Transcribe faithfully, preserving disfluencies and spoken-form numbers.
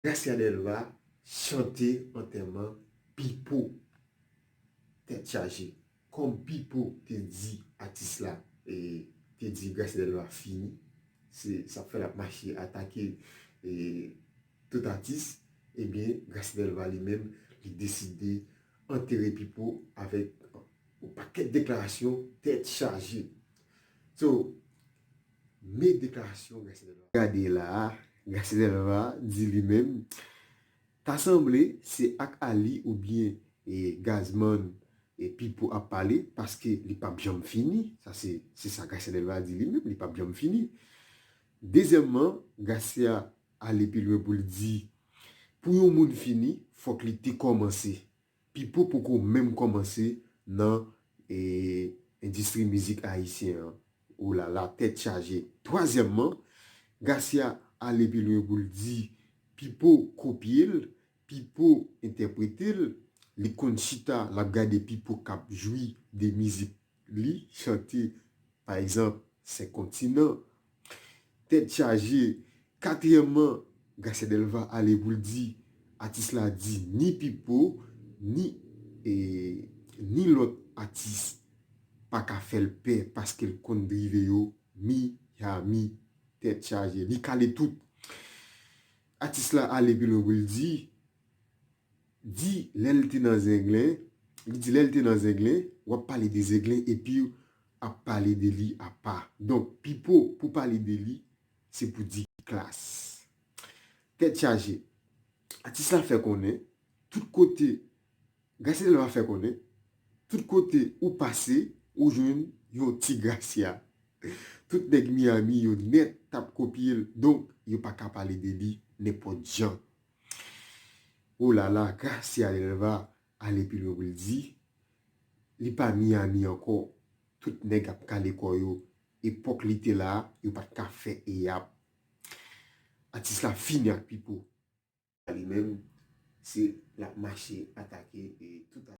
Gracia Delva chante antèman Pipo. Tèt chaje. Kòm Pipo te di atis la, e te di Gracia Delva fini, se sa k fè l ap mache atake e, tout atis, ebyen, Gracia Delva li menm, li deside antere Pipo avèk yon pakèt deklarasyon tèt chaje. So, men deklarasyon Gracia Delva. Gade la, Gracia Delva di li menm, ta sanble se ak Ali oubyen e, Gazman e, Pipo ap pale, paske li p ap janm fini. Sa se, se sa Gracia Delva di li menm, li p ap janm fini. Dezyèmman, Gracia ale pi lwen pou l di, pou yon moun fini, fòk li te kòmanse. Pipo poko menm kòmanse nan e, endistri mizik ayisyen an. Olala, tèt chaje. Twazyèmman, Gracia ale pi lwen pou l di, Pipo kopye l, Pipo entèprete l, li konn chita, l ap gade Pipo k ap jwi de mizik li chante, pa egzanp, Senk Kontinan. Tèt chaje. Katriyèmman, Gracia Delva ale pou l di, atis la di ni Pipo, ni, e, ni lòt atis pa ka fè l pè paske l konn drive yo Miami. Tèt chaje. Li kale tout. Atis la ale pi lwen pou l di, di lè l te nan Zenglen, li di lè l te nan Zenglen, w ap pale de Zenglen epi w ap pale de li apa. Donk, Pipo, pou pale de li, se pou di klas. Tèt chaje. Atis la fè konnen, tout kote, Gracia Delva fè konnen, tout kote ou pase, ou jwenn yon ti Gracia. Tout nèg Miami yo nèt t ap kopye l, donk yo pa ka pale de li nenpòt jan. Olala, Gracia Delva ale pi lwen pou l di, li pa Miami ankò. Tout nèg ap kale kò yo. Epòk li te la, yo pa t ka fè eyap. Atis la fini ak Pipo. Li menm, se l ap mache atake e tout